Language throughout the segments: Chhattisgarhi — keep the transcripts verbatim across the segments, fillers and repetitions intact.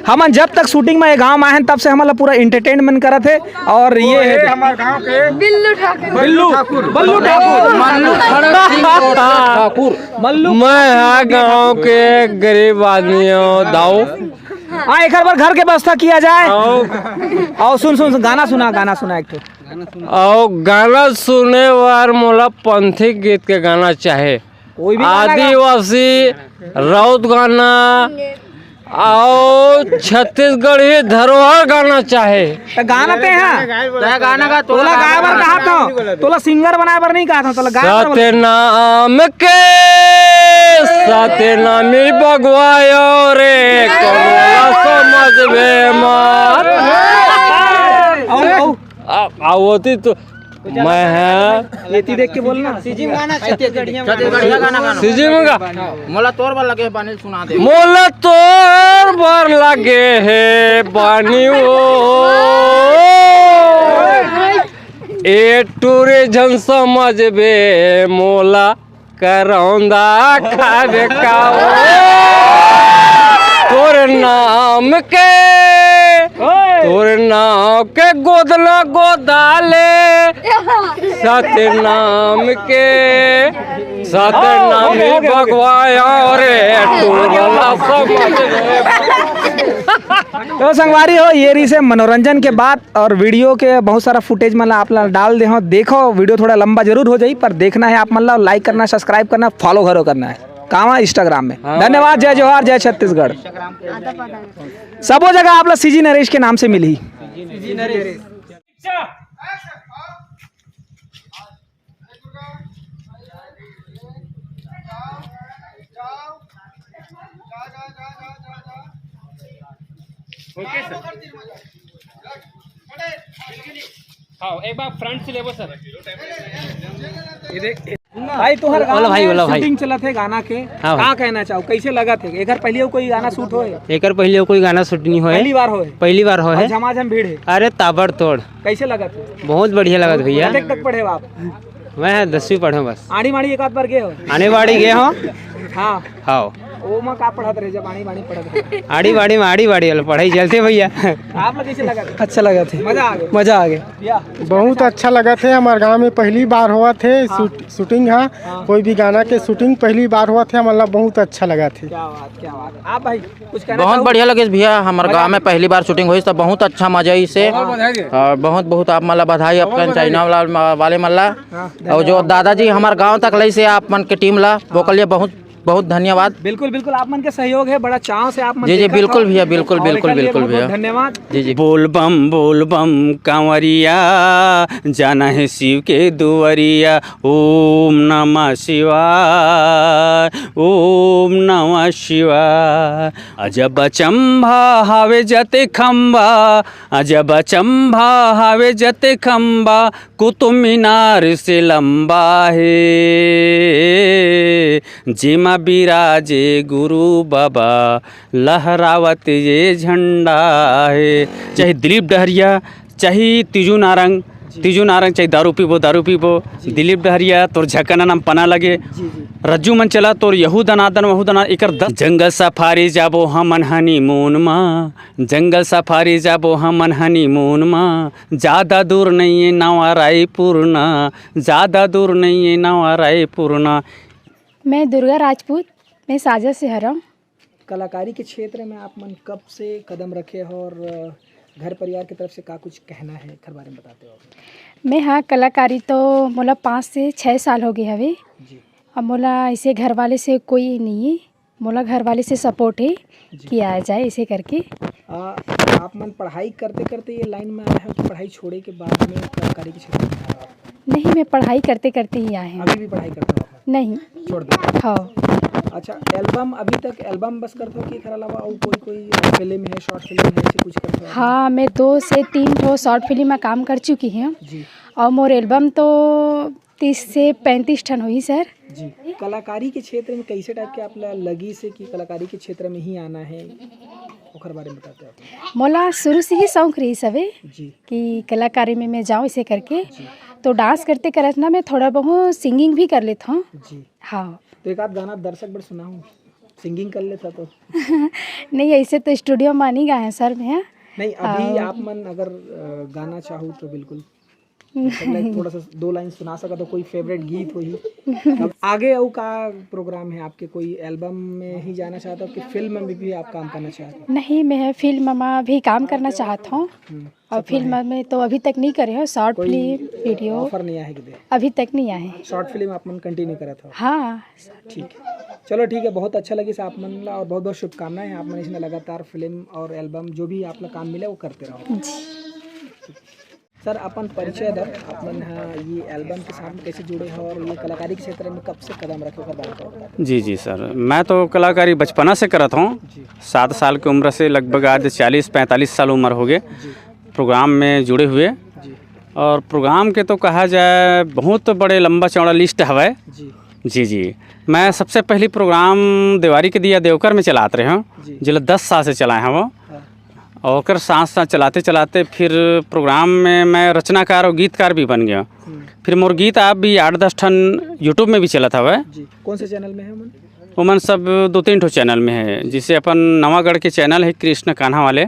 हमन जब तक शूटिंग में ये गांव में आए हैं, तब से हमन ला पूरा एंटरटेनमेंट करत हे। और ये हे हमारे गांव के बिल्लू ठाकुर। बिल्लू, बल्लू ठाकुर। मल्लू खड़क सिंह ठाकुर। मल्लू। मैं हा गांव के गरीब आदमी हूँ, दाऊ। हाँ, एक बार घर के व्यवस्था किया जाए। आओ। आओ, सुन, सुन, सुन, गाना सुना, गाना सुना एक ठो। अउ गाना सुने बर मोला पंथी गीत के गाना चाहे, कोई भी गाना गा। आदिवासी, राउत गाना, अउ छत्तीसगढ़ी धरोहर गाना चाहे। त गाना ते हा। तै गाना गा, तोला गाय बर कहा था, तोला सिंगर बनाए बर नहीं कहा था, तोला गाय बर बोला। सतनाम के, सतनामी बगवायो रे, कोनो ला समझबे मत। अउ, अउ, आ, आ, होती तो मैं है। एती देख के बोलना। छत्तीसगढ़िया गाना गाना। सीजी में गा। मोला तोर बर लगे हे बानी सुना दे। मोला तोर बर लगे हे बानी ओ। ए टूरी झन समझबे मोला करौंदा खाबे का ओ। तोर नाम के, तोर नाम के गोदना गोदाले, सतनाम के, सतनाम भगवाया रे, टूरा समझ रे। तो संगवारी हो, ये रहिसे मनोरंजन के बात और वीडियो के बहुत सारा फुटेज मन ला आप ला डाल दे हो। देखो, वीडियो थोड़ा लंबा जरूर हो जाई, पर देखना है आप मन ला, लाइक करना, सब्सक्राइब करना, फॉलो घलो करना है। कहाँ? इंस्टाग्राम में। हाँ। धन्यवाद, जय जोहार, जय छत्तीसगढ़। सबो जगह आप ला सीजी नरेश के नाम से मिली। ओके सर। हाँ, एक बार फ्रंट से लेबो सर। ये देख। भाई, तुहर ओला गाँव भाई, में ओला भाई। शूटिंग चलत हे गाना के, हाँ भाई। का कहना चाहो, कैसे लगत हे? एकर पहले कोई गाना शूट होए? एकर पहले कोई गाना शूट नहीं होए। पहली बार होए? पहली बार होए। और झमाझम भीड़ हे। अरे, ताबड़तोड़। कैसे लगत हे? बहुत बढ़िया लगत भैया। कतेक तक पढ़े हो आप? मैं दसवीं पढ़े हूँ बस। आड़ी माड़ी एक आध बार गए हो? आड़ी बाड़ी गए हो? हाँ। हाँ। ओमा का पढ़त रहे जब आड़ी बाड़ी पढ़त रहे? आड़ी बाड़ी में आड़ी बाड़ी वाला पढ़ाई चलते भैया। आप लोग कैसे लगत हे? अच्छा लगत हे। मजा आ गया। मजा आ गया। भैया। बहुत अच्छा लगत हे। हमारे गांव में पहली बार होवत हे हाँ। शूट-, शूटिंग हा। हाँ। कोई भी गाना के शूटिंग पहली बार होवत हे, मतलब बहुत अच्छा लगत हे। क्या बात, क्या बात। आप भाई कुछ कहना बहुत चाहोगे? बढ़िया लगे भैया, हमारे मजा गांव में आ गया। पहली बार शूटिंग होइस, तो बहुत अच्छा मजा आइस हे। बहुत बधाई। और बहुत बहुत आप मन ला बधाई, आपका चाइना वाला, वाले मन ला। हाँ, और जो धन्यवाद। दादाजी हमारे गांव तक लइस हे आप मन के टीम ला, ओकर लिए बहुत बहुत धन्यवाद। बिल्कुल, बिल्कुल, आप मन के सहयोग हे, बड़ा चाव से आप मन जी, जी, देखत बिल्कुल हो। भैया, बिल्कुल, और बिल्कुल, एकर लिए बिल्कुल बहुत, भैया। बहुत धन्यवाद। जी, जी। बोल बम, बोल बम, कांवरिया, जाना हे शिव के दुआरिया। ओम नमः शिवाय, ओम नमः शिवाय। अजब अचंभा हावे जते खंबा, अजब अचंभा हावे जते खंबा, कुतुब मीनार से लंबा हे, जेमा बिराजे गुरु बाबा, लहरावत ये झंडा हे। चाहे दिलीप डहरिया, चाहे तीजू नारंग, जी। तीजू नारंग, चाहे दारू पीबो, दारू पीबो, जी। दिलीप डहरिया, तोर झकना नाम पना लगे। जी, जी। रज्जू मन चला, तोर यहू दनादन, वहू दना, एकर दस। जंगल सफारी जाबो हमन हनीमून मा, जंगल सफारी जाबो हमन हनीमून मा, ज्यादा दूर नइये नवा रायपुर ना, ज्यादा दूर नइये नवा रायपुर ना। मैं दुर्गा राजपूत, मैं साजा से हरंव। कलाकारी के क्षेत्र में आप मन कब से कदम रखे हो और, अ, घर परिवार की तरफ से का कुछ कहना है, एकर बारे में बताते हो? मैं, हाँ, कलाकारी तो मोला पाँच से छः साल हो गए हवे। जी। अब मोला ऐसे घर वाले से कोई नहीं है, मोला घर वाले से सपोर्ट है जी। कि आ जाए ऐसे करके। आ, आप मन पढ़ाई करते करते ये लाइन में आए हो कि पढ़ाई छोड़े के बाद में कलाकारी के क्षेत्र में आए हो? नहीं, मैं पढ़ाई करते करते ही आए हैं। अभी भी पढ़ाई करते हो आप? नहीं। छोड़ दे। हाँ। अच्छा, एल्बम अभी तक एल्बम बस करते हो कि एकर अलावा और कोई कोई फिल्म है, शॉर्ट फिल्म है, ऐसे कुछ करते हो? हाँ, मैं दो से तीन ठो शॉर्ट फिल्म में काम कर चुकी हूँ। जी। और मोर एल्बम तो तीस से पैंतीस ठन होही सर। जी। कलाकारी के क्षेत्र में कैसे टाइप के आप ला लगी से कि कलाकारी के क्षेत्र में ही आना है, ओकर बारे में बताते हो? मोला शुरू से ही शौक रहिस हवे जी। कि कलाकारी में मैं जाऊँ इसे करके। जी। तो डांस करते करत ना मैं थोड़ा बहुत सिंगिंग भी कर लेता हूँ। जी। हाँ। तो एक आध गाना दर्शक बर सुनाओ। सिंगिंग कर लेता तो। नहीं, ऐसे तो स्टूडियो में नहीं गाए हैं सर मैं। नहीं, अभी हाँ। आप मन अगर अ, गाना चाहू तो बिल्कुल, मतलब, थोड़ा सा दो लाइन सुना सका तो, कोई फेवरेट गीत होही। अब आगे अउ का प्रोग्राम है आपके? कोई एल्बम में ही जाना चाहता हो कि फिल्म में भी आप काम करना चाहते हो? नहीं, मैं फिल्म में भी काम करना चाहता हूँ। हम्म, और फिल्म में तो अभी तक नहीं करे हो, शॉर्ट कोई फिल्म, वीडियो ऑफर नहीं आया है कदे? अभी तक नहीं आए हैं। शॉर्ट फिल्म आप मन कंटिन्यू करत हो? हाँ। ठीक है, चलो ठीक है, बहुत अच्छा लगिस आप मन ला और बहुत बहुत शुभकामनाएं। आप मन इसने लगातार फिल्म और एल्बम जो भी आप ला काम मिले वो करते रहो। जी। सर, अपन परिचय दो, आप मन ह ये एल्बम के साथ में कैसे जुड़े हो और ये कलाकारी के क्षेत्र में कब से कदम रखे, ओकर बारे में बताओ। जी जी सर, मैं तो कलाकारी बचपना से करत हूँ। जी। सात साल की उम्र से लगभग आज चालीस पैंतालीस साल उम्र हो गए जी। प्रोग्राम में जुड़े हुए। जी। और प्रोग्राम के तो कहा जाए, बहुत बड़े लंबा चौड़ा लिस्ट हवै। जी। जी जी, मैं सबसे पहली प्रोग्राम देवारी के दिया देवकर में चलात रहे हूँ, जी। जिला दस साल से चलाए हैं वो। हाँ। और ओकर साथ साथ चलाते चलाते फिर प्रोग्राम में मैं रचनाकार और गीतकार भी बन गया। हम्म, फिर मोर गीत आप भी आठ दस ठन यूट्यूब में भी चलत हवै। जी। कौन से चैनल में है मन? ओमन सब दो तीन ठो चैनल में है, जैसे अपन नवागढ़ के चैनल है कृष्ण कान्हा वाले,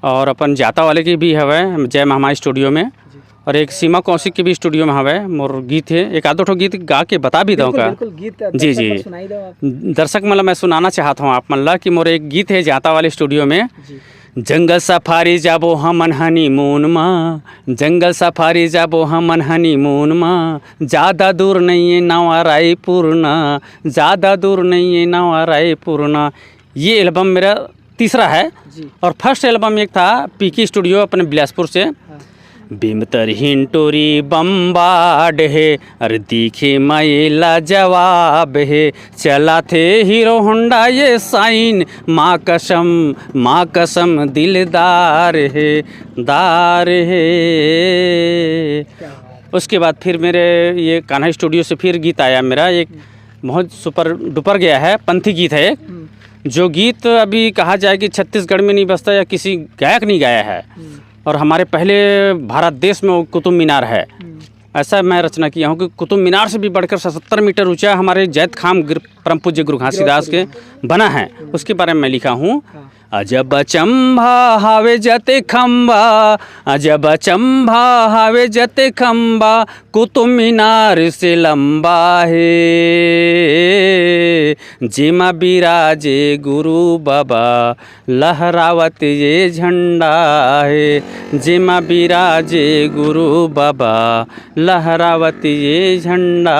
और अपन जाता वाले की भी हवै जय महामाई स्टूडियो में, और एक सीमा कौशिक की भी स्टूडियो में हवै। मोर गीत है, एक आधो ठो गीत गा के बता भी दो बिल्कुल, का। बिल्कुल, गीत जी, दर्शक जी। पर सुनाई दो आप। दर्शक मन ला मैं सुनाना चाहत हूँ आप मन ला कि मोर एक गीत है जाता वाले स्टूडियो में। जी। जंगल सफारी जाबो हमन हनीमून मा, जंगल सफारी जाबो हमन हनीमून मा, ज्यादा दूर नहीं है नवा रायपुर ना, ज्यादा दूर नहीं है नवा रायपुर ना। ये एल्बम मेरा तीसरा है। जी। और फर्स्ट एल्बम एक था पीके स्टूडियो अपने बिलासपुर से। हाँ। बिमतर हिंटोरी बम्बाट हे, अरे दिखे मा एला जवाब हे, चलाथे हीरो होंडा ये साइन, माँ कसम, माँ कसम दिलदार हे, दार हे। क्या बात। उसके बाद फिर मेरे ये कान्हा स्टूडियो से फिर गीत आया मेरा, एक बहुत सुपर डुपर गया है, पंथी गीत है एक, हम्म, जो गीत अभी कहा जाए कि छत्तीसगढ़ में नहीं बजता या किसी गायक नहीं गाया है। हम्म, और हमारे पहले भारत देश में वो कुतुब मीनार है। हम्म, ऐसा मैं रचना किया हूँ कि कुतुब मीनार से भी बढ़कर सतहत्तर मीटर ऊंचा हमारे जैत खाम गिर-, परम पूज्य गुरु घासीदास के बना है, उसके बारे में मैं लिखा हूँ। हाँ। अजब अचंभा हावे जते खंबा, अजब अचंभा हावे जते खंबा, कुतुब मीनार से लंबा हे, जेमा बिराजे गुरु बाबा, लहरावत ये झंडा हे, जेमा बिराजे गुरु बाबा, लहरावत ये झंडा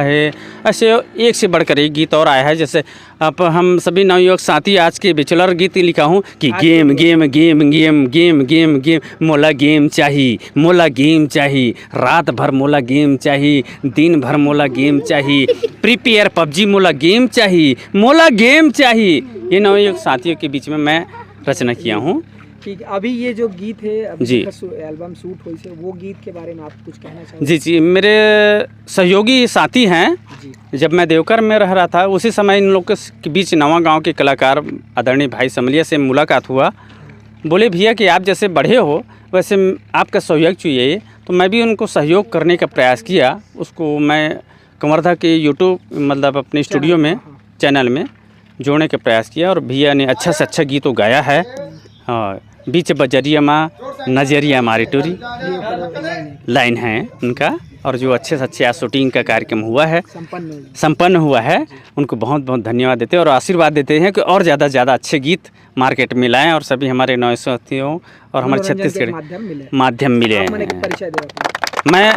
हे। ऐसे एक से बढ़कर एक गीत और आया है, जैसे अब हम सभी नवयुवक साथी आज के बैचलर गीत लिखा हूँ कि game game game game game game game, मोला गेम चाही, मोला गेम चाही, रात भर मोला गेम चाही, दिन भर मोला गेम चाही, प्रीपेयर पबजी मोला गेम चाही, मोला गेम चाही। ये नवयुवक साथियों के बीच में मैं रचना किया हूँ। ठीक है, अभी ये जो गीत है, अभी जी। जिसका शू-, एल्बम शूट हुई से, वो गीत के बारे में आप कुछ कहना चाहोगे? जी जी, मेरे सहयोगी साथी हैं। जी। जब मैं देवकर में रह रहा था, उसी समय इन लोग के स-, के बीच नवा गांव के कलाकार आदरणीय भाई समलिया से मुलाकात हुआ। बोले, "भैया कि आप जैसे बढ़े हो, वैसे म-, आपका सहयोग चाहिए।" तो मैं भी उनको सहयोग करने का प्रयास किया। उसको मैं कवर्धा के यूट्यूब, मतलब अपने स्टूडियो में, चैनल में जोड़ने का प्रयास किया और भैया ने अच्छा से अच्छा गीत वो गाया है। हाँ, बीच बजरिया मा नजरिया मारी टूरी लाइन है उनका, और जो अच्छे से अच्छा शूटिंग का कार्यक्रम हुआ है, संपन्न हो गई। संपन्न हुआ है, उनको बहुत बहुत धन्यवाद देते हैं और आशीर्वाद देते हैं कि और ज़्यादा से ज़्यादा अच्छे गीत मार्केट में लाएं और सभी हमारे नए साथियों और हमारे मनोरंजन के छत्तीसगढ़ माध्यम मिले। माध्यम मिले आप मन एक हैं। परिचय दे अपना। मैं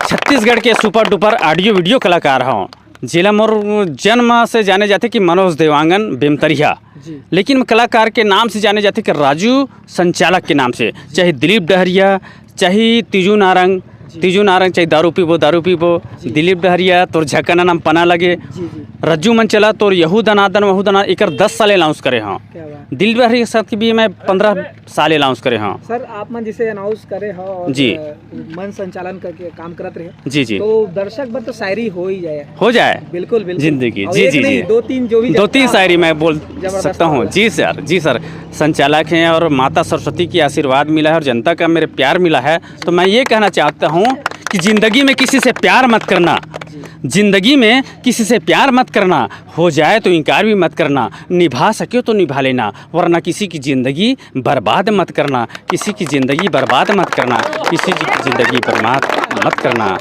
छत्तीसगढ़ के सुपर डुपर ऑडियो वीडियो कलाकार हूँ, जिला मोर जन्म से जाने जाते कि मनोज देवांगन बेमतरिया, जी। लेकिन मैं कलाकार के नाम से जाने जाते कि राजू संचालक के नाम से, चाहे दिलीप डहरिया, चाहे तीजू नारंग, तीजू नारंग, चाहे दारू पीबो, दारू पीबो, दिलीप डहरिया, तोर झकना नाम पना लगे, जी, जी। रज्जू मन चला, तोर यहू दनादन, वहू दना, एकर दस साल अनाउंस करे हाँ। क्या बात। दिलीप डहरिया के साथ भी मैं पंद्रह साल अनाउंस करे हाँ। सर, आप मन जिसे अनाउंस करे हो और, जी। अ, मन संचालन करके काम करत रहे, जी, जी। तो दर्शक बर तो शायरी हो ही जाए। हो जाए। बिल्कुल, बिल्कुल। जिंदगी, और जी, एक जी, नहीं, जी। दो तीन जो भी दो जब तीन का शायरी मैं बोल जबरदस्त सकता हूँ। होगा। जी सर, जी सर। संचालक हैं और माता सरस्वती की आशीर्वाद मिला है और जनता का मेरे प्यार मिला है, तो मैं ये कहना चाहता हूँ कि जिंदगी में किसी से प्यार मत करना, जिंदगी में किसी से प्यार मत करना, हो जाए तो इनकार भी मत करना, निभा सके तो निभा लेना, वरना किसी की जिंदगी बर्बाद मत करना, किसी की जिंदगी बर्बाद मत करना, किसी की जिंदगी बर्बाद मत करना।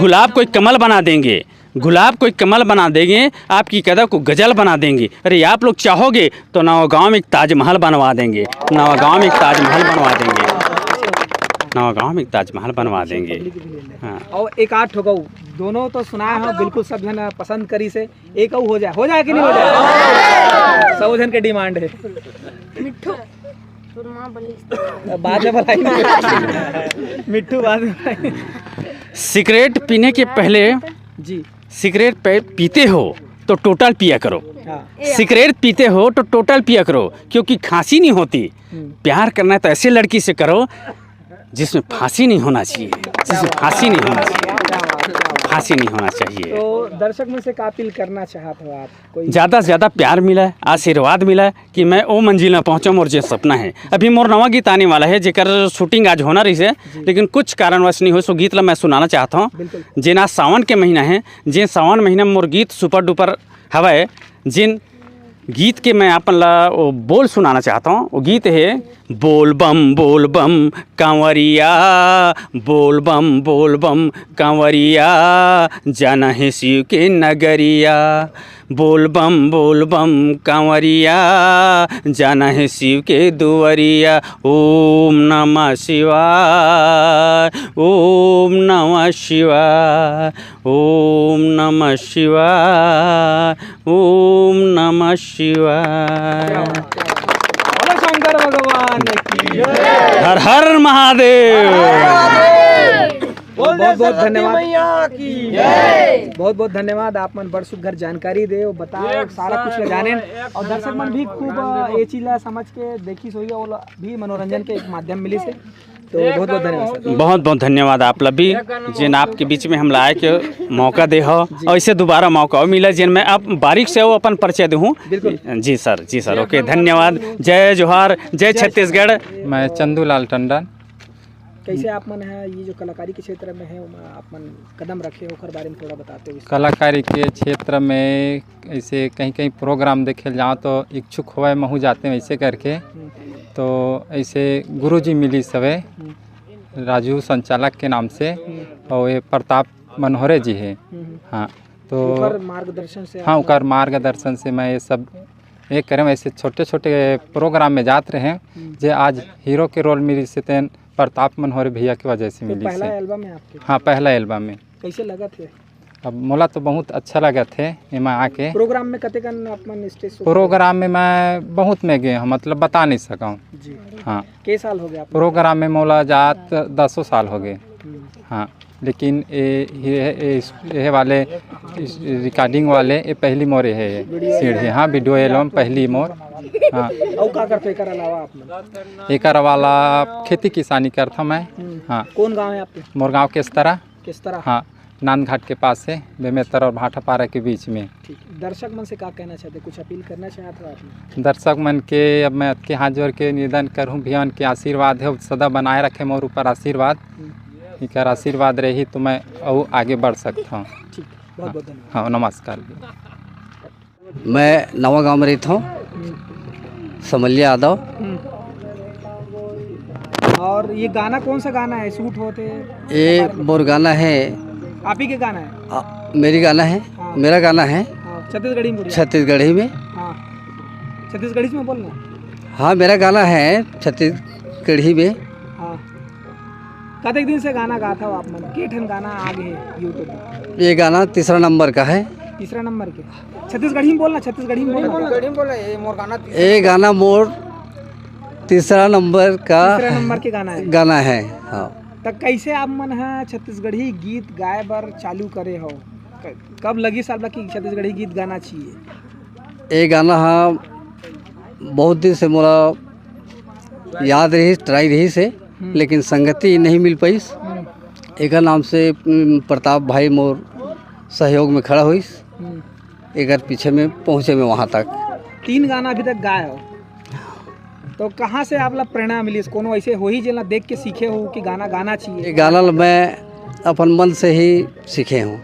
गुलाब को एक कमल बना देंगे, गुलाब को एक कमल बना देंगे, आपकी कदर को गजल बना देंगे। अरे, आप लोग चाहोगे तो नवागांव में एक ताजमहल बनवा देंगे, नवागांव में एक ताजमहल बनवा देंगे, नवागांव में एक ताजमहल बनवा देंगे। हाँ। और एक आध ठोकऊ, दोनों तो सुनाए हो, बिल्कुल सब झन पसंद करी से, एक अऊ हो जाए, हो जाए कि नहीं हो जाए? सब झन के डिमांड है। मिट्ठू, तोर माँ बनी। बाद में बुलाएंगे। मिट्ठू बाद में बुलाएंगे। सिगरेट पीने के पहले जी। सिगरेट पे पीते हो तो टोटल पिया करो। हाँ। सिगरेट पीते हो तो टोटल पिया करो, क्योंकि खांसी नहीं होती। हम्म। प्यार करना है तो ऐसे लड़की से करो जिसमें फांसी नहीं होना चाहिए, जिसमें फांसी नहीं होना चाहिए, फांसी नहीं होना चाहिए। तो दर्शक मन से का अपील करना चाहत हो आप? कोई ज़्यादा से ज़्यादा प्यार मिला, आशीर्वाद मिला कि मैं वो मंजिल में पहुँचा, मोर जे सपना है। अभी मोर नवा गीत आने वाला है, जेकर शूटिंग आज होना रहिस है, लेकिन कुछ कारणवश नहीं होइस। वो गीत ला मैं सुनाना चाहता हूँ। बिल्कुल। जेन आज सावन के महीना है, जे सावन महीना में मोर गीत सुपर डुपर हवय, जिन गीत के मैं अपन ला वो बोल सुनाना चाहता हूँ। वो गीत है, बोल बम बोल बम कांवरिया, बोल बम बोल बम कांवरिया, जाना है शिव के नगरिया। बोल बम बोल बम कांवरिया, जाना है शिव के दुआरिया। ओम नमः शिवाय, ओम नमः शिवाय, ओम नमः शिवाय, ओम नमः शिवाय। बोलो शंकर भगवान की। हर हर महादेव। बोल दे बहुत बहुत सरस्वती धन्यवाद। मैया की। बहुत बहुत धन्यवाद, आप मन बड़ सुघर जानकारी दे, बताओ, सारा कुछ ल जाने। और दर्शक मन भी खूब, अ, ये चीज ला समझ के देखिस होही, वो ला भी मनोरंजन के एक माध्यम मिलिस हे। तो बहुत बहुत धन्यवाद सर। बहुत बहुत धन्यवाद आप ला भी, जेन आपके बीच में हमला आए के मौका दे हो, और इसे दोबारा मौका और मिला, जेन मैं आप बारीक से वो अपन परिचय दूँ। बिल्कुल। जी सर, जी सर, ओके, धन्यवाद। जय जोहार, जय छत्तीसगढ़। मैं चंदूलाल टंडन। कैसे आप मन है ये जो कलाकारी के क्षेत्र में है, ओमा आप मन कदम रखे हो, ओकर बारे में थोड़ा बताते हो? कलाकारी के क्षेत्र में ऐसे कहीं कहीं प्रोग्राम देखे जाओ तो इच्छुक होवे, महू जाते हैं ऐसे करके। हम्म। तो ऐसे गुरुजी मिलिस हवे, हम्म। राजू संचालक के नाम से, हम्म। और ये प्रताप मनोहरे जी है। हम्म। हाँ, तो ओकर मार्गदर्शन से हाँ, आप ओकर मार्गदर्शन से मैं ये सब ये करे। ऐसे छोटे छोटे प्रोग्राम में जात रहे, हम्म। जे आज हीरो के रोल मिलिस हे तेन प्रताप मनोहरे भैया के वजह से तो मिलिस पहला हे। एल्बम है आपके? हाँ, पहला एल्बम में। कैसे लगत हे? अब मोला तो बहुत अच्छा लगत हे एमा आके। प्रोग्राम में कतेकन आप मन स्टेज शो प्रोग्राम में मैं बहुत में गए हूँ, मतलब बता नहीं सका हूँ। जी। हाँ। के साल हो गया आप? प्रोग्राम में मोला जात दसों साल हो गए। हम्म। हाँ, लेकिन ये, ये, ये, ये वाले, इस रिकॉर्डिंग वाले, ये पहली मोर ये है, ये वीडियो सीढ़ी। हाँ, वीडियो एल्बम पहली मोर। हाँ। और का करते एकर अलावा आप लोग? एकर वाला खेती किसानी करता मैं। हम्म। हाँ। कौन गांव है आपके? मोर गांव केस्तरा। केस्तरा? हाँ, नांदघाट के पास है, बेमेतरा और भाटापारा के बीच में। ठीक। दर्शक मन से का कहना चाहते, कुछ अपील करना चाहत हो आप? दर्शक मन के अब मैं अतके हाथ जोड़ के निवेदन करूँ, भैया मन के आशीर्वाद है, सदा बनाए रखे मोर ऊपर आशीर्वाद। हम्म। एकर आशीर्वाद रही तो मैं अउ आगे बढ़ सकता हूँ। ठीक, बहुत बहुत धन्यवाद। हाँ, नमस्कार। मैं नवा गांव में रहता हूँ, समलिया यादव। हम्म। और ये गाना कौन सा गाना है, शूट होते? ये मोर गाना है। आप ही के गाना है? आ, मेरी गाना है, हाँ। मेरा गाना है। हाँ, छत्तीसगढ़ी में बोलिए। छत्तीसगढ़ी में। हाँ, छत्तीसगढ़ी में बोलना। हाँ, मेरा गाना है छत्तीसगढ़ी में। हाँ। कतेक दिन से गाना गात हव आप मन? के ठन गाना आ गे हे YouTube में? ये गाना तीसरा नंबर का है। तीसरा नंबर के? छत्तीसगढ़ी में बोलना, छत्तीसगढ़ी में बोलना। छत्तीसगढ़ी में बोलना, ये मोर गाना तीसरा ये गाना मोर तीसरा नंबर का तीसरा नंबर के गाना है। गाना है, हाँ। त कैसे आप मन ह छत्तीसगढ़ी गीत गाए बर चालू करे हव? क-, कब लगिस आप ला कि छत्तीसगढ़ी गीत गाना चाहिए? ये गाना ह बहुत दिन से मोला याद रहिस, ट्राई रहिस हे, हम्म। लेकिन संगति नहीं मिल पाइस। हम्म। एकर नाम से, उम, प्रताप भाई मोर सहयोग में खड़ा होइस। हम्म। एकर पीछे में पहुँचे में वहाँ तक। तीन गाना अभी तक गाए हो, तो कहाँ से आप ला प्रेरणा मिलिस? कोनो ऐसे होही जेला देख के सीखे हो कि गाना गाना चाहिए? ये गाना ल मैं अपन मन से ही सीखे हूँ।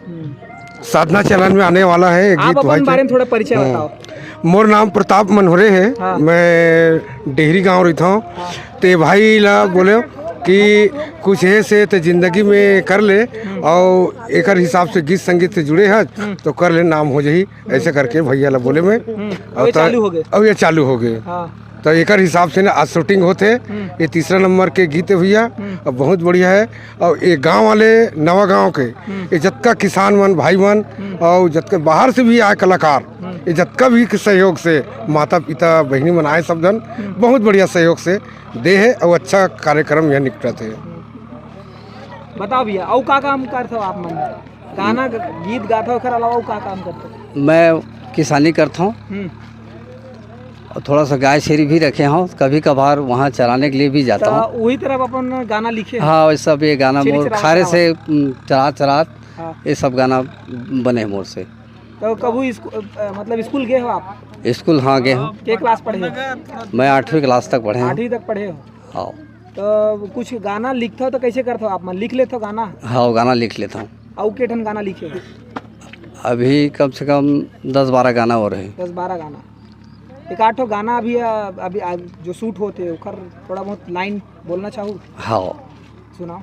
साधना चैनल में आने वाला है एक आप गीत अपन भाई के। बारे में थोड़ा परिचय हाँ। बताओ। मोर नाम प्रताप मनोहरे है। हाँ। मैं डेहरी गांव रहिथौं। हाँ। ते भाई ला बोले कि कुछ ऐसे ते जिंदगी में कर ले और एकर हिसाब से गीत संगीत से जुड़े है तो कर ले, नाम हो जाही। ऐसे करके भैया ला बोले मैं। हम्म। और और ये त-, चालू हो गए। और ये चालू हो गए। हाँ। तो एकर हिसाब से ना आज शूटिंग होथे। हम्म। ये तीसरा नंबर के गीत है भैया, हम्म। और बहुत बढ़िया है। और ये गांव वाले, नवा गांव के, हम्म। ये जतका किसान मन, भाई मन, हम्म। और जतके बाहर से भी आए कलाकार, हम्म। ये जतका भी के सहयोग से, माता पिता, बहिनी मन आए, सब जन हम्म। बहुत बढ़िया सहयोग से दे है और अच्छा कार्यक्रम यह निपटत है। बताओ भैया, अउ का काम करथो आप मन? गाना ग-, गीत गाथो, ओकर अलावा अउ का काम करथो? मैं किसानी करथौं हम्म। और थोड़ा सा गाय छेरी भी रखे हौं, कभी कभार वहाँ चराने के लिए भी जाता तो हूँ। वही तरफ अपन गाना लिखे हैं? हाँ, वही सब ये गाना छेरी मोर चरावत खारे आवत। से, उम, चरात चरात हाँ। ये सब गाना बने मोर से। तो कभू स्कू-, अ, मतलब स्कूल गए हो आप? स्कूल हाँ गए हौं। के क्लास पढ़े हो? मैं आठवीं क्लास तक पढ़े हौं। आठवीं तक पढ़े हो? हाँ। तो कुछ गाना लिखथो तो कैसे करथो आप मन? लिख लेथो गाना? हाँ, गाना लिख लेथौं। अउ के ठन गाना लिखे हो? अभी कम से कम दस बारह गाना और है। दस बारह गाना। एक आध ठो गाना अभी, अ, अभी, अ, जो शूट होथे, ओकर थोड़ा बहुत लाइन बोलना चाहू? हाँ। सुनाओ।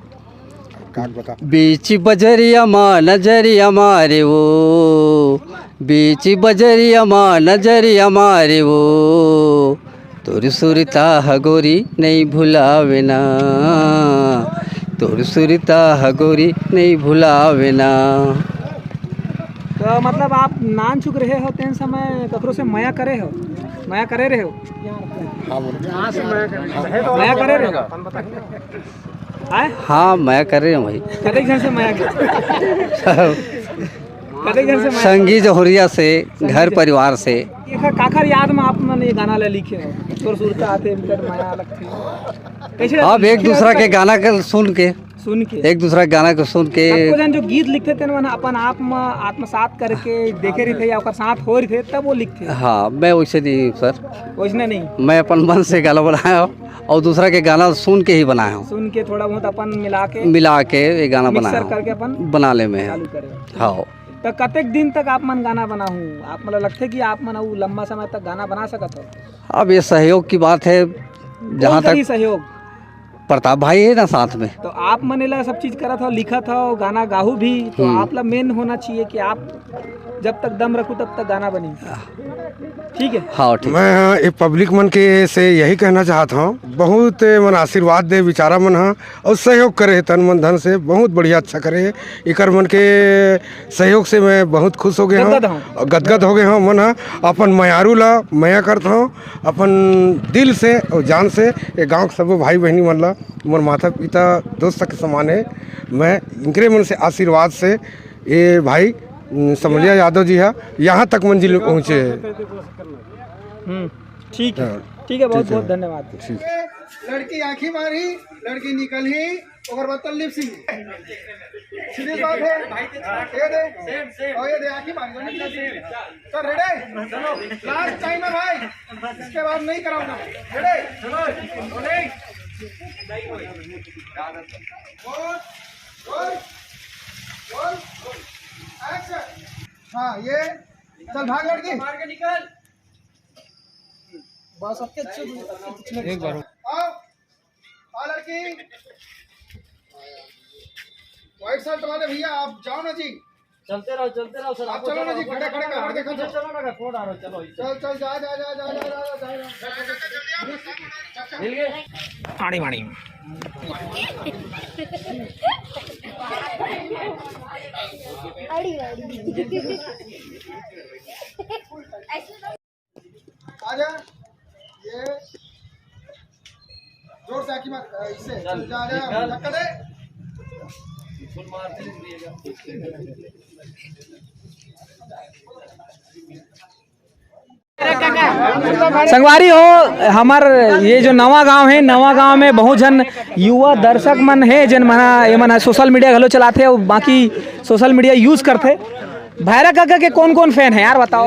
का बता? बीच बजरिया मा नजरिया मारे वो, बीच बजरिया मा नजरिया मारे वो, तोर सुरता ह गोरी नइ भुलावे ना, तोर सुरता ह गोरी नइ भुलावे ना। तो मतलब आप नानचुक रहे हो, तेन समय ककरो से मया करे हो? मया करे रहे हो? हाँ, बोलो। मया करे रहे हो? आय? हाँ, मया करे रहे हौं भाई। कतेक झन से मया करे? कतेक झन से मया? संगी जहुरिया से, घर परिवार से। एखर काखर याद में आप मन ये गाना ला लिखे हो? तोर सुरता आथे, बिकट मया लगथे। कैसे अब एक दूसरा के गाना के सुन के, सुन के। एक दूसरा के गाना के सुन के। सबको झन जो गीत लिखथे तेन मन अपन आप में आत्मसात करके देखे रहिथे या ओकर साथ हो रहिथे तब वो लिखथे। हाँ, मैं वैसे नहीं हूँ सर। वैसने नहीं? मैं अपन मन से गाना बनाया हूँ और दूसरा के गाना सुन के ही बनाया हूँ। सुन के थोड़ा बहुत अपन मिला के मिला के ये गाना मिक्सर बनाया हूँ। करके अपन बना ले में है। चालू करे। हाँ। तो कतेक दिन तक आप मन गाना बनाहू? आप मन ला लगथे कि आप मन अउ लंबा समय तक गाना बना सकत हो? अब ये सहयोग की बात है, जहाँ कौन करी तक सहयोग? प्रताप भाई है ना साथ में। तो आप मन एला सब चीज करत हो, लिखत हो, गाना गाहू भी, तो हम्म। आप ला मेन होना चाहिए कि आप जब तक दम रखू तब तक गाना बनी। ठीक है। हाँ, ठीक। मैं हाँ, ये पब्लिक मन के से यही कहना चाहत हौं, बहुत मन आशीर्वाद दे बिचारा मन हा, और सहयोग करे हे तन मन धन से, बहुत बढ़िया अच्छा करे हे। एकर मन के सहयोग से मैं बहुत खुश हो गए हौं। गदगद हौं। और गदगद हो गए हौं। मन ह अपन मयारू ला मया करत हौं, अपन दिल से और जान से ये गांव के सबो भाई बहिनी मन ला मोर माता पिता दोस्त के समान है। मैं इनकरे मन से आशीर्वाद से ये भाई, उम, समलिया यादव जी है, यहाँ तक मंजिल में पहुँचे हैं। हम्म, ठीक है। हाँ, ठीक है, बहुत ठीक है। बहुत धन्यवाद। ठीक। लड़की आँखी मारी, लड़की निकल ही, ओकर बाद तो लिप सिंक। सीधी बात है। ये दे। और ये दे, आँखी मारी, दोनों की। तो रेडी? लास्ट टाइम है भाई, इसके बाद नहीं कराऊंगा। Ready? Rolling. Roll, roll, roll, action. हाँ, ये चल भाग लड़की। मार के निकल। बस, अब क्या चुप, अब क्या चुप? एक बार। आओ, आओ लड़की। व्हाइट शर्ट वाले भैया, आप जाओ ना जी। चलते रहो, चलते रहो सर। आप आपको चलो ना जी, खड़े, खड़े, खड़े, खड़े, खड़े। चलो ना, कौन आ रहा है? चलो। चल, चल, जा, जा। मिल गए? आड़ी माड़ी। आड़ी माड़ी। आजा। ये जोर से आँखी मार, इसे। चल, जा, जा, निकल। धक्का दे। संगवारी हो, हमर ये जो नवा गांव है, नवा गांव में बहुत झन युवा दर्शक मन है, जिन मना, ये मन सोशल मीडिया घलो चलाथे और बाकी सोशल मीडिया यूज़ करथे। भैरा काका के कौन कौन फैन है यार, बताओ।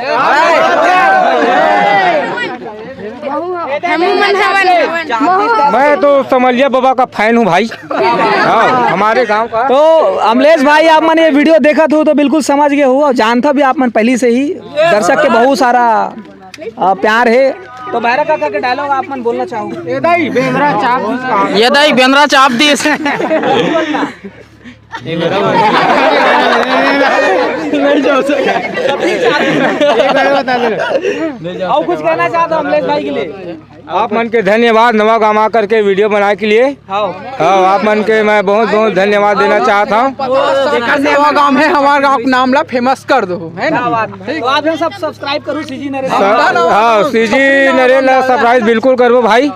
हमू मन हवन, हवन। मैं तो समलिया बाबा का फैन हूँ भाई। हाँ, हमारे गांव का। तो अमलेश भाई, आप मन ये वीडियो देखत हो तो बिल्कुल समझ गए हो और जानता भी आप मन पहले से ही दर्शक के बहुत सारा, आ, प्यार है। तो भैरव काका के डायलॉग आप मन बोलना चाहो? ये दाई बेंद्रा चाप दिस। और कुछ कहना चाहता हूँ अमलेश भाई के लिए? आप मन के धन्यवाद, नवा गांव आ करके वीडियो बनाए के लिए। हाँ। हाँ, आप मन के मैं बहुत बहुत धन्यवाद देना चाहता हूँ। जेकर नवा गांव है, हमारे गांव के नाम ला फेमस कर दो, है ना? क्या बात है। तो आप लोग सब सब्सक्राइब करो सीजी नरेश। हाँ, सीजी नरेश ला सब्सक्राइब बिल्कुल करबो भाई।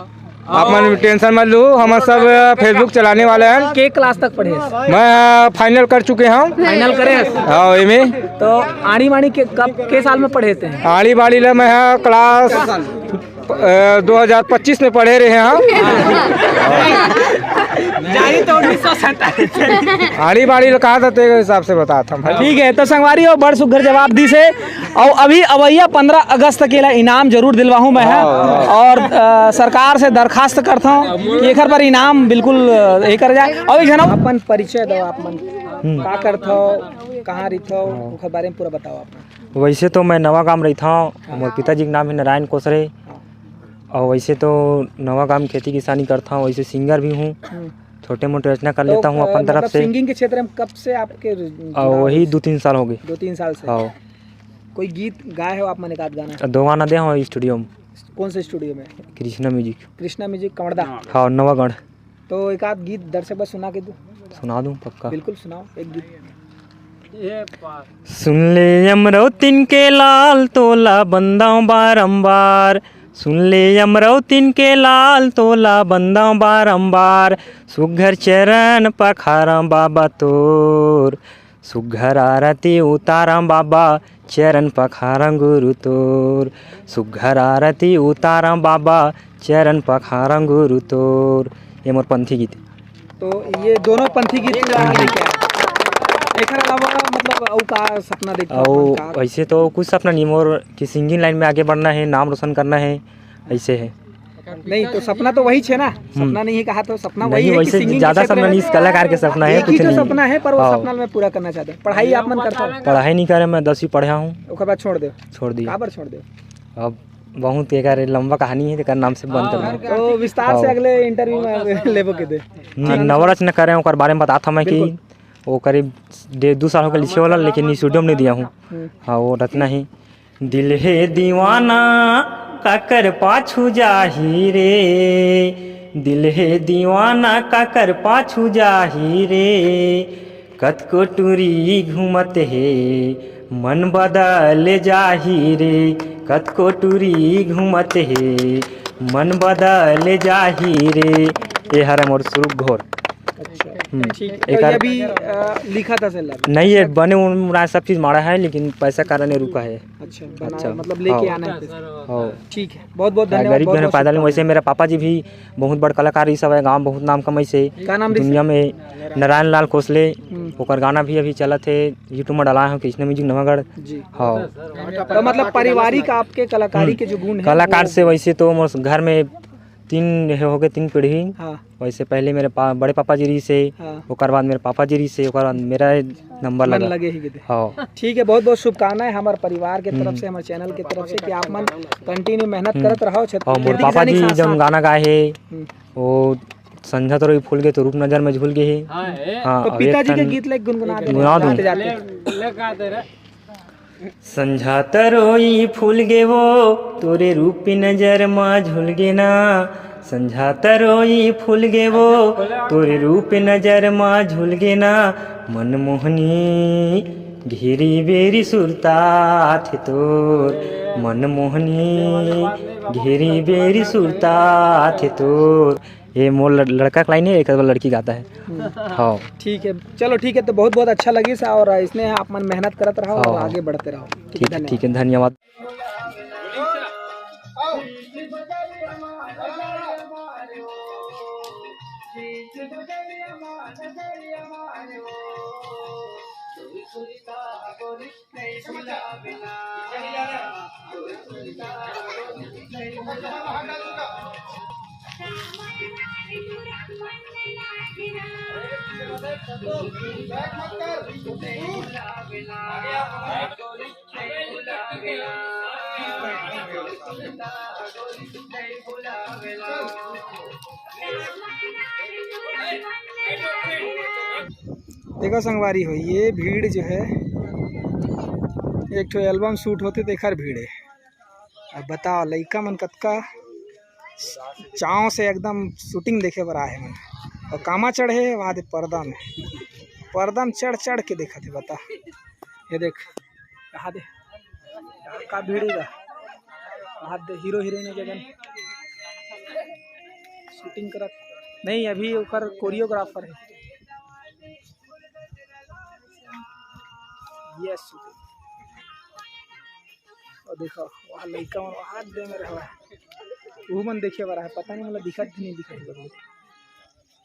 आप मन टेंशन मत लो, हम सब फेसबुक चलाने वाले हैं। के क्लास तक पढ़े? मैं फाइनल कर चुके हूँ। फाइनल करे? हाँ, एमे। तो आड़ी बाड़ी के कब, के साल में पढ़े थे? आड़ी बाड़ी ला मैं, हाँ, क्लास, अ, दो हज़ार पच्चीस में पढ़े रहे हैं हम। जाही तो उन्नीस सौ सैंतालीस। आड़ी बाड़ी ला कहा था, तेरे हिसाब से बता था भाई। ठीक है, तो संगवारी हो, बड़ सुग्घर जवाब दिस हे। और अभी अवैया पंद्रह अगस्त के ला इनाम जरूर दिलवाहूँ मैं, हाँ। हाँ, हाँ। और, अ, सरकार से दरखास्त करता हूँ कि एकर पर इनाम बिल्कुल, अ, ये कर जाए। और एक जना अपन परिचय दो, आप मन हम्म। का करथो, कहाँ रहिथो, हाँ। ओकर बारे में पूरा बताओ आप। वैसे तो मैं नवा गांव रहिथो, हाँ। मोर पिताजी के नाम है नारायण कोसरे, हाँ। और वैसे तो नवा गांव खेती किसानी करता हूँ, वैसे सिंगर भी हूँ, हम्म। छोटे मोटे रचना कर तो, लेता हूँ अ, अपन तरफ मतलब से। सिंगिंग के क्षेत्र में कब से आपके रु-, और जुड़ाव वही है? दो तीन साल हो गए। दो तीन साल से? हाँ। कोई गीत गाए हो आप मन एक आध गाना? दो गाना दे हो स्टूडियो में। कौन से स्टूडियो में? कृष्णा म्यूजिक। कृष्णा म्यूजिक कमड़दा? हाँ, नवागढ़। तो एक आध गीत दर्शक बर सुना के दो। सुना दूं, पक्का। बिल्कुल सुनाओ एक गीत। सुन ले अमरौतिन के लाल तोला बंदाव बारंबार, सुन ले अमरौतिन के लाल तोला बंदाव बारंबार, सुघर चरण पखारम बाबा तोर, सुघर आरती उतारम बाबा, चरण पखारम गुरु तोर, सुघर आरती उतारम बाबा, चरण पखारम गुरु तोर। ये मोर पंथी गीत। तो ये दोनों पंथी गीत आप लेके आए। एकर अलावा मतलब अउ का सपना देखते हो अउ अपन का? वैसे तो कुछ सपना नहीं मोर कि सिंगिंग लाइन में आगे बढ़ना है, नाम रोशन करना है, ऐसे है। नहीं तो सपना तो वही छे ना, सपना नहीं है कहा तो सपना वही नहीं, है कि वैसे सिंगिंग के ज्यादा क्षेत्र सपना में नहीं, इस कलाकार के सपना है, एक ही कुछ तो नहीं। सपना है, पर वो हाँ। सपना मैं पूरा करना चाहते हैं। पढ़ाई आप मन करता हूँ? पढ़ाई नहीं करे, मैं दसवीं पढ़ा हूँ। ओकर बाद छोड़ दे? छोड़ दिया। काबर छोड़ दे? अब बहुत एकर लंबा कहानी है, तेकर नाम से बंद कर हाँ, दो। तो विस्तार से हाँ। अगले इंटरव्यू में लेबो के दे। हम्म, नवरत्न करे, ओकर बारे में बताता मैं कि बिल्कुल। वो करीब डेढ़ दो साल हो गए लिखे वाला, लेकिन स्टूडियो में नहीं दिया हूँ। हम्म। हाँ, वो रचना ही। दिल हे दीवाना काकर पाछू जाही रे, दिल हे दीवाना काकर पाछू जाही रे, कतको टूरी घूमत हे मन बदल जाही रे, कतको टूरी घूमत हे मन बदल जाही रे। ये हरे मोर सुरु घोर। अच्छा, हम्म। ठीक है। तो एकर ये अभी, अ, लिखा था सर? नहीं, ये बने उन-, उन सब चीज माड़ा है, लेकिन पैसा कारण ये रुका है। अच्छा, बना, अच्छा, मतलब लेके हाँ। आना है फिर। हाँ। ठीक है, बहुत बहुत हाँ, धन्यवाद, गरीब बहुत घर में बहुत पैदा लेंगे। शुभकामनाएं। वैसे मेरा पापा जी भी बहुत बड़ कलाकार, ये सब है, गाँव बहुत नाम कमाई से का नाम रही दुनिया सर? में। नारायण लाल कोसले, हम्म। ओकर गाना भी अभी चलत है, YouTube में डाला है कृष्णा म्यूजिक नवागढ़। जी। हाँ। तो मतलब पारिवारिक आपके कलाकारी हम्म। के जो गुण है, कलाकार वो से वैसे तो मोर घर में तीन हो गए, तीन पीढ़ी। हाँ। वैसे पहले मेरे पा-, बड़े पापा जी रही से, हाँ। ओकर बाद मेरे पापा जी रही से, ओकर बाद मेरा नंबर मन लगा। लगे ही किते। हाँ। ठीक है, बहुत बहुत शुभकामनाएं हमारे परिवार के तरफ हम्म। से, हमारे चैनल के तरफ से कि आप मन कंटिन्यू मेहनत हम्म। करत रहो, क्षेत्र और मोर खेती पापा किसानी जी के साथ जब साथ। गाना गाए हे, हम्म। वो संझा तोर फूल गे तो रूप नजर में झूल गे हे। हाँ, ए। हाँ, तो अब एक पिताजी के ठन गीत ले गुनगुना दे, गुनगुना दूं। जाते जाते। ले, ले गा दे रे। संझा तरोई फूल गे वो, तोरे रूप नजर मा झूल गे ना। संझा तरोई फूल गे वो, तोरे रूप नजर मा झूल गे ना। मन मोहनी घेरी बेरी सुरता थे तोर, मन मोहनी घेरी बेरी सुरता थे तोर। ये मोर लड़-, लड़का के लाइन है, एक बार लड़की गाता है। हम्म। हाँ। ठीक है, चलो ठीक है, तो बहुत बहुत अच्छा लगिस और इसने आप मन मेहनत करत रहो और हाँ। आगे बढ़ते रहो। ठीक है, ठीक है, धन्यवाद। देखो संगवारी हो, ये भीड़ जो है, एक ठो एल्बम शूट होथे तेखर भीड़ है। अब बताओ, लइका मन कतका चाव से एकदम शूटिंग देखे बर आए हे मन। और कामा चढ़े हे, वहाँ दे पर्दा में, पर्दा में चढ़ चढ़ के देखत हे। बता, ये देख, कहाँ दे, का भीड़ हे गा। वहाँ दे हीरो हीरोइन जगन शूटिंग करत नहीं, अभी ओकर कोरियोग्राफर है। यस, और देखो, वहाँ लइका मन वहाँ दे में रहवा है, वो मन देखे बर है, पता नहीं मतलब दिखत भी नहीं दिखत बा।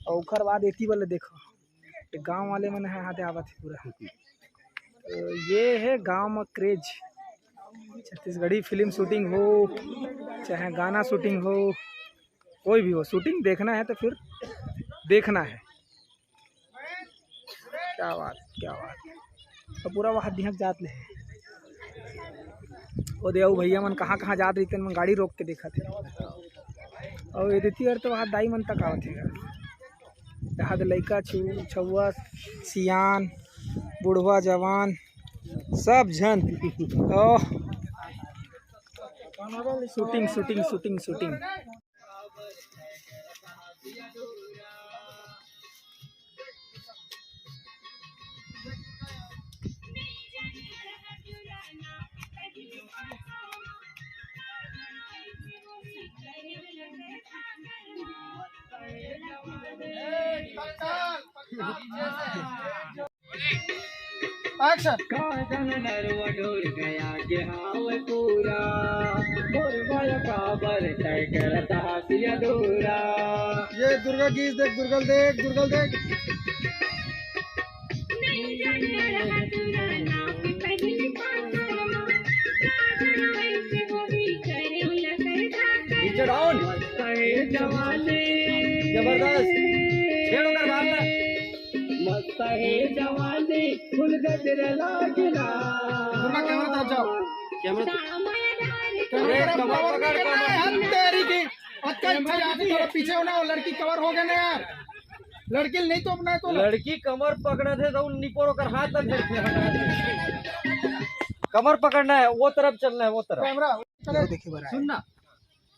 और ओकर बाद एती वाले देखो, ये गांव वाले मन है, हाथे आवत है पूरा। तो ये है गांव में क्रेज। छत्तीसगढ़ी फिल्म शूटिंग हो, चाहे गाना शूटिंग हो, कोई भी हो, शूटिंग देखना है तो फिर देखना है। क्या बात, क्या बात। तो पूरा वहाँ दिहक जात ले। ओ दे, अउ भैया मन कहाँ कहाँ जात रहिते, मन गाड़ी रोक के देखत हे। और ये देती यार तो वहाँ दाई मन तक आवत हे यार। यहाँ दे लइका, छु-, छउआ, सियान, बुढ़वा, जवान, सब झन। ओह, shooting, shooting, shooting, shooting. Action. कादन नरवा ढोर गया के हाव पूरा, बोरवा काबर तय करत हासिया दूरा। ये दुर्गा गीत देख, दुर्गल देख, दुर्गल देख। नीचे डाउन। जबरदस्त। छेड़ ओकर बाहर ला। मस्त है जवानी, फूल गजरा लागला। दुर्गा, कैमरा तरफ जाओ। कैमरा तरफ। अरे, कमर पकड़, कमर। हम तेरी की। अच्छा, अच्छा, यहाँ से थोड़ा पीछे होना, वो लड़की कवर हो गया ना यार। लड़की नहीं तो अपना है तो ना। लड़की कमर पकड़त हे तो निपोर ओकर हाथ ला फेर के हटा दे। कमर पकड़ना है, वो तरफ चलना है, वो तरफ। कैमरा। देखिए बड़ा। सुन ना।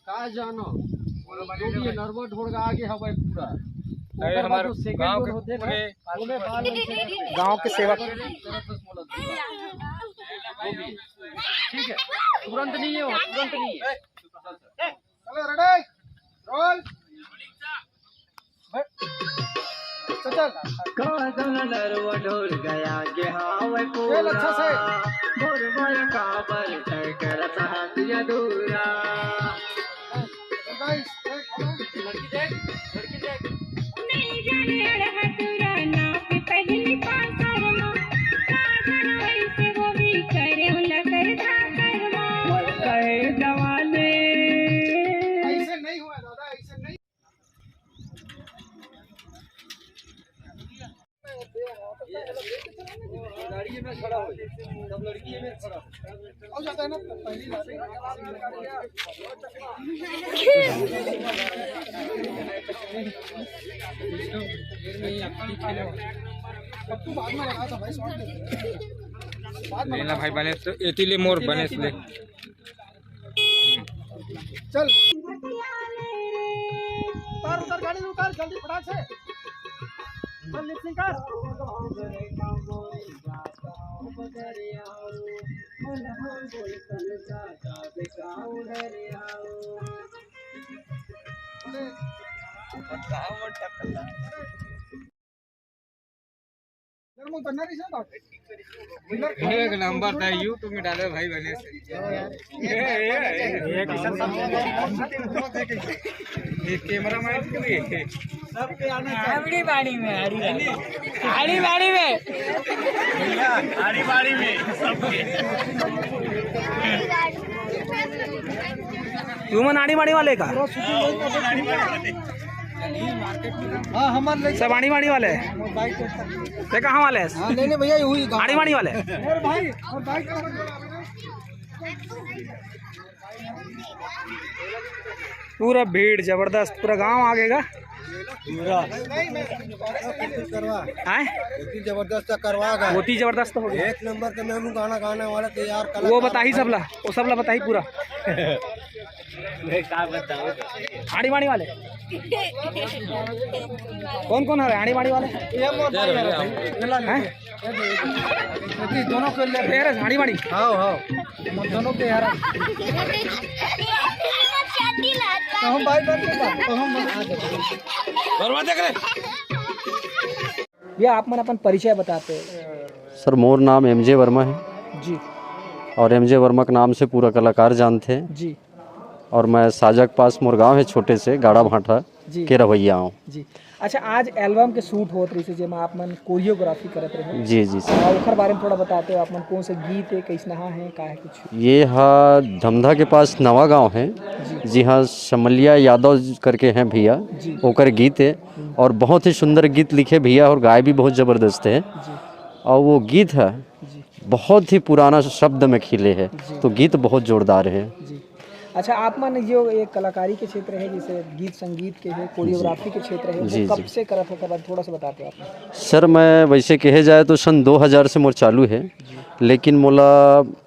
का जानो, जो भी ये नरवा ढोर गया आगे हवय पूरा। अरे, ओकर हमारे जो second गांव के होथे ना, पूरे ओमे बाल गांव के सेवक। ठीक है, तुरंत नहीं है वो, तुरंत नहीं है। चलो, ready, roll। चल, चल। कादन नरवा ढोर गया के हावय खेल अच्छा से। पूरा। बोरवा काबर तय करत हासिया दूरा। Guys, देख, लड़की देख, लड़की देख। नहीं जाने अड़हा तुरा नाप पहली पाकर मा, कादन वैसे वो भी करे लकर धाकर मा। मस्त है जवानी। ऐसे नहीं हुआ दादा, ऐसे नहीं। गाड़ी में खड़ा हो, सब लड़की में खड़ा हो। हो जाता है ना, पहली बार। अब तू बाद में लगा था भाई, शॉट दे। बाद में लेना लगा। भाई, बने तो एती ले मोर बने से ले। चल। उतार, उतार, गाड़ी उतार, जल्दी फटाक से। चल, lip sync कर। एक नंबर था, YouTube में डाले भाई बने से। ये कैमरा मैन के लिए। आड़ी बाड़ी में, आड़ी बाड़ी। आड़ी बाड़ी में। आड़ी बाड़ी में सबके। तुमन आड़ी बाड़ी वाले का? हाँ, हमारे लिए सब आड़ी बाड़ी वाले हैं। बाइक के साथ। ते कहाँ वाले हैं? हाँ, नहीं, नहीं भैया, यही गाँव। आड़ी बाड़ी वाले हैं। और भाई, और बाइक का पूरा भीड़ जबरदस्त, पूरा गांव आ गएगा। पूरा। आए? लेकिन जबरदस्त करवा गए। बहुत ही जबरदस्त हो गया। एक नंबर के मैं गाना गाने वाला तैयार कलाकार। वो बताही सबला, वो सबला बताही पूरा। आड़ी बाड़ी वाले। कौन कौन हरे आड़ी बाड़ी वाले? ये मोर भाई हरे। हैं? ये दोनों के ले। ये रे आड़ी बाड़ी। हाँ, हाँ। हम दोनों के यार। तो हम भाई बन के जा, तो हम बन आ जाओ। भैया, आप मन अपन परिचय बताते। सर, मोर नाम एमजे वर्मा है। जी। और एमजे वर्मा के नाम से पूरा कलाकार जानते हैं। जी। और मैं साजा के पास मोर गांव है छोटे से, गाड़ा भाटा जी। के रहवैया हूँ। जी। अच्छा, आज एल्बम के शूट होत रहिसे, जेमा आप मन कोरियोग्राफी करत रहे। जी, जी, सर। आ, ओखर बारे में थोड़ा बताते हो, आप मन कौन से गीत है, कैसनहा है, का है कुछ? ये हा धमधा के पास नवा गांव है, जी। जी हाँ, शमलिया यादव करके हैं भैया, जी। ओकर गीत है। हम्म। और बहुत ही सुंदर गीत लिखे भैया, और गाए भी बहुत जबरदस्त है। जी। और वो गीत है, जी। बहुत ही पुराना शब्द में खिले है, जी। तो गीत बहुत जोरदार है। जी। अच्छा, आप मन जो एक कलाकारी के क्षेत्र है, जैसे गीत संगीत के है, कोरियोग्राफी के क्षेत्र है, वो जी, कब जी। से करत हो, कब, थोड़ा सा बताते हो आप? सर, मैं वैसे कहे जाए तो सन दो हज़ार से मोर चालू है, जी। लेकिन मोला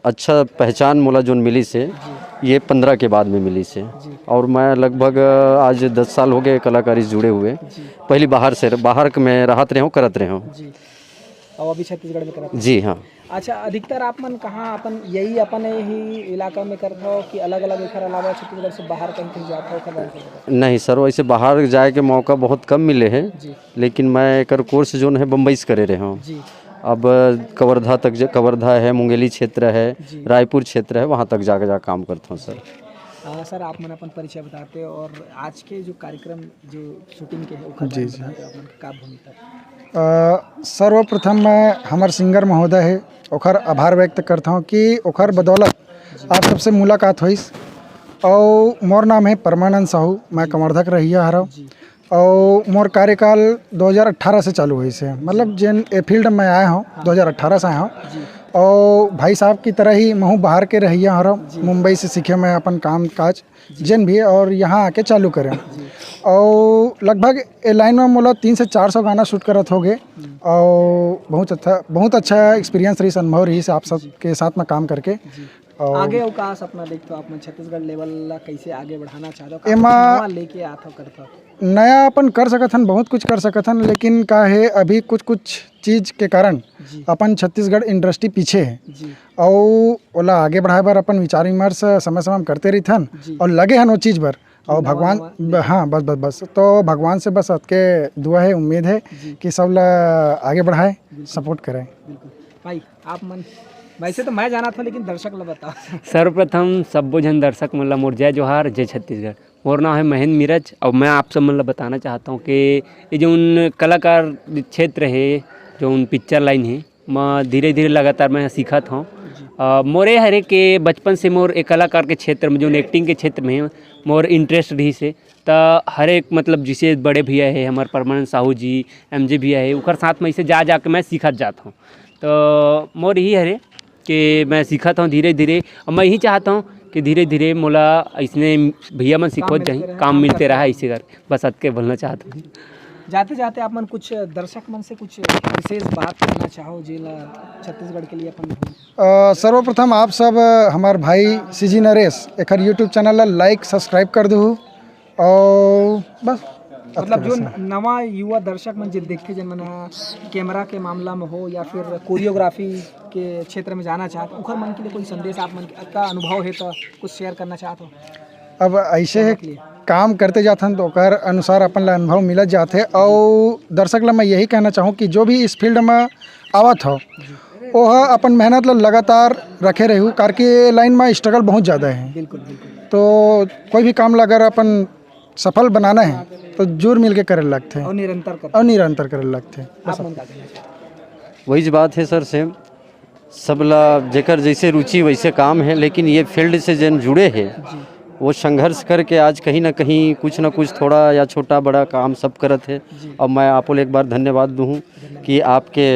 अच्छा पहचान मोला जोन मिली से, जी। ये पन्द्रह के बाद में मिली से। जी। और मैं लगभग आज दस साल हो गए कलाकारी से जुड़े हुए। जी। पहली बाहर से, बाहर के मैं रहत रहे हूँ, करत रहे हूँ। जी। और अभी छत्तीसगढ़ में करत हो? जी हाँ। अच्छा, अधिकतर आप मन कहाँ अपन, यही अपन ही इलाका में करत हो कि अलग-अलग एखर अलावा छत्तीसगढ़ से बाहर कहीं, कहीं जात हो, ओखर बारे में बताओ। नहीं सर, वैसे बाहर जाए के मौका बहुत कम मिले हैं, जी। लेकिन मैं एकर कोर्स जोन है बम्बई से करे रहे हूँ। जी। अब कवर्धा तक ज-, कवर्धा है, मुंगेली क्षेत्र है, जी। रायपुर क्षेत्र है, वहाँ तक जाके जा काम करता हूँ सर। आ, सर, आप मन अपन परिचय बताते और आज के जो कार्यक्रम, जो शूटिंग के है, ओकर जी, बारे में जी। बताते हो, आप मन का भूमिका? अ, सर्वप्रथम मैं हमर सिंगर महोदय है, ओखर आभार व्यक्त करता हूँ कि ओखर बदौलत जी। आप सबसे मुलाकात होइस। और मोर नाम है परमानंद साहू, मैं जी। कवर्धा के रहिया हरव। जी। और मोर कार्यकाल दो हज़ार अठारह से चालू होइस हे, मतलब जेन ए फील्ड में आए हूँ, हाँ। दो हज़ार अठारह से आए हूँ। जी। और भाई साहब की तरह ही महू बाहर के रहिया हरव, जी। मुंबई से सीखे मैं अपन काम काज, जी। जेन भी, और यहाँ आके चालू करें। जी। और लगभग ए लाइन में मोला तीन से चार सौ गाना शूट करत हो गए। हम्म। और बहुत अच्छा, बहुत अच्छा एक्सपीरियंस रही, अनुभव रही से आप सब जी। के साथ में काम करके। जी। और आगे अउ का सपना देखथो आप मन, छत्तीसगढ़ लेवल ला कैसे आगे बढ़ाना चाहथो, का एमा कुछ नवा लेके आथो करथो? नया अपन कर सकत हन, बहुत कुछ कर सकत हन, लेकिन का है, अभी कुछ कुछ चीज के कारण जी। अपन छत्तीसगढ़ इंडस्ट्री पीछे है। जी। अउ ओला आगे बढ़ाए बर अपन विचार विमर्श समय समय में करते रहिथन जी। और लगे हन वो चीज बर। और नवा, भगवान नवा ब-, हाँ, बस, बस, बस। तो भगवान से बस अतके दुआ है, उम्मीद है जी। कि सब ला आगे बढ़ाए, बिल्कुल। सपोर्ट करें। बिल्कुल। भाई, आप मन, वैसे तो मैं जानत हूँ, लेकिन दर्शक ला बताओ। सर्वप्रथम सब्बो झन दर्शक मन ला मोर जय जोहार, जय छत्तीसगढ़। मोर नाम है महेंद्र मीरज, और मैं आप सब मन ला बताना चाहता हूँ कि ये जोन कलाकार क्षेत्र है, जोन पिक्चर लाइन है, मैं धीरे-धीरे लगातार मैं सीखत हूँ। जी। अ, मोर ये हरे के बचपन से मोर एक कलाकार के क्षेत्र में, जोन एक्टिंग के क्षेत्र में है, मोर इंटरेस्ट रहिस हे। त हर एक, मतलब, जैसे बड़े भैया है हमारे परमानंद साहू जी, एमजे भैया है, उकर साथ में इसे जा जा के मैं सीखत जात हूँ। तो मोर यही हरे कि मैं सीखत हूँ धीरे धीरे, और मैं यही चाहता हूँ कि धीरे धीरे मोला इसने भैया मन सिखोत जाही, काम मिलते रहा ऐसे कर, बस अतके बोलना चाहता हूँ। जाते जाते आप मन कुछ दर्शक मन से कुछ विशेष बात करना चाहो, जेला छत्तीसगढ़ के लिए अपन अ, सर्वप्रथम आप सब, अ, हमार भाई सीजी नरेश एखर YouTube चैनल ला लाइक सब्सक्राइब कर दू, और बस। मतलब, जो नवा युवा दर्शक मन जे देखथे, जेन मन ह कैमरा के मामला में हो या फिर कोरियोग्राफी के क्षेत्र में जाना चाहत, ओखर मन के लिए कोई संदेश, आप मन के का अनुभव है तो कुछ शेयर करना चाहत हो? अब ऐसे है, काम करते जाथन तो ओकर अनुसार अपन ला अनुभव मिलत जाथे। और दर्शक ला मैं यही कहना चाहूँ कि जो भी इस फील्ड में आवत हो, ओह अपन मेहनत ला लगातार रखे रहू, काबर कि लाइन में स्ट्रगल बहुत ज़्यादा है। बिल्कुल, बिल्कुल। तो कोई भी काम ला अगर अपन सफल बनाना है तो जोर मिल के करे लगथे और निरंतर करे। और निरंतर करे लगथे। आप मन का कहना चाहते? वही ज बात है सर, सेम। सब ला जेकर जैसे रुचि वैसे काम है, लेकिन ये फील्ड से जन जुड़े है, जी। वो संघर्ष करके आज कहीं ना कहीं कुछ ना कुछ थोड़ा या छोटा बड़ा काम सब करत हे। जी। और मैं आपको एक बार धन्यवाद दूँ कि आपके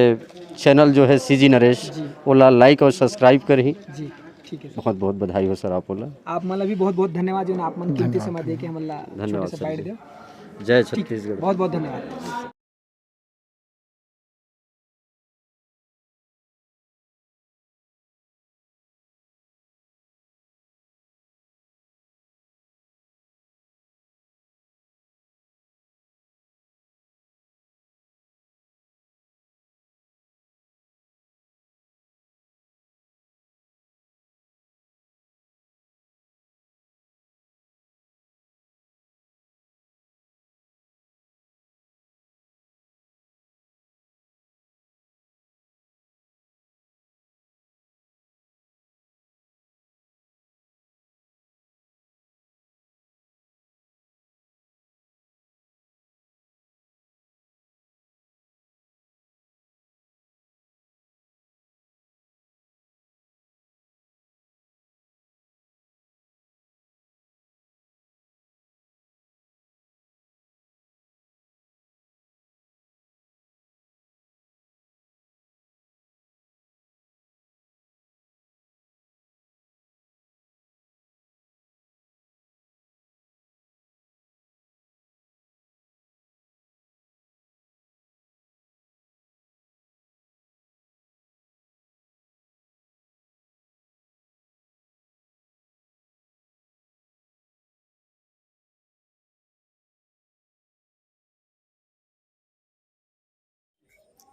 चैनल जो है सीजी नरेश, जी। ओला लाइक और सब्सक्राइब करही। जी, ठीक है सर। बहुत बहुत बधाई हो सर आप ओला। आप मन ला भी बहुत बहुत धन्यवाद जो ना आप मन कीमती धन्यवाद। समय दे के हमन ला धन्यवाद छोटे से सर बाइट जी। देव। जय ठीक, छत्तीसगढ़। बहुत बहुत धन्यवाद।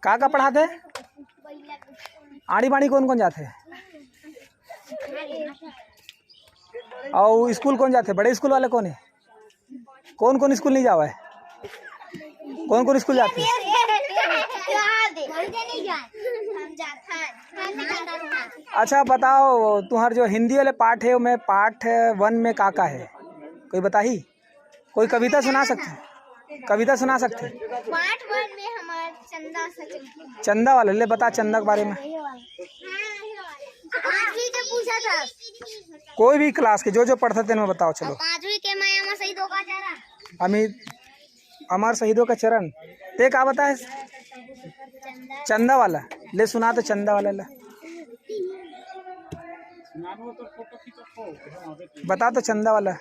का का पढ़ाथे? आड़ी बाड़ी कौन कौन जाथे? अउ स्कूल कौन जाथे? बड़े स्कूल वाले कौन है? कौन कौन स्कूल नहीं जावा है? कौन कौन स्कूल जाथे? अच्छा बताओ, तुम्हार जो हिंदी वाले पाठ है, ओमे पाठ वन में का का है, कोई बताही? कोई कविता सुना सकथे? कविता सुना सकथे? पाठ वन में हमार चंदा सचिन। चंदा वाला ले बता, चंदा के बारे में। पाँचवीं के पूछा था। कोई भी क्लास के जो जो पढ़ता तेन में बताओ, चलो। पाँचवीं के मैं अमर शहीदों का चरण। अमित, अमर शहीदों का चरण। ते का बताए? चंदा। चंदा वाला ले सुना तो, चंदा वाला ला बता तो, चंदा वाला।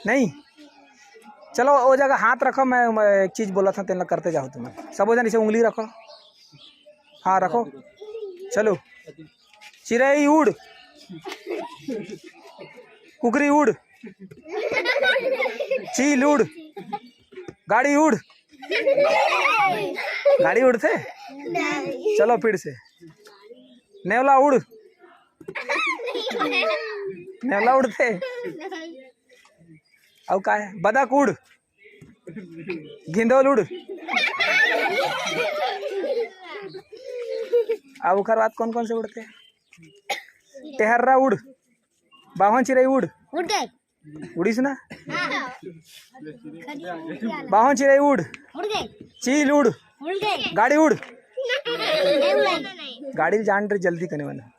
नहीं, चलो, वो जगह हाथ रखो, मैं, मैं एक चीज बोला था, तेन ला करते जाओ तुम। सबो जन इसे उंगली रखो। हाँ, रखो। चलो। चिरई उड़। कुकरी उड़। चील उड़। गाड़ी उड़। गाड़ी उड़थे? चलो फिर से। नेवला उड़। नेवला उड़थे? अउ का है? बदक उड़। गिंदोल उड़। अब ओकर बाद कौन कौन से उड़थे? टेहर्रा उड़। बाभन चिरई उड़। उड़ गए। उड़ीस ना? हाँ। बाभन चिरई उड़। उड़ गए। चील उड़। उड़ गए। गाड़ी उड़। नहीं उड़ाई। गाड़ी जान रे जल्दी कने वाला।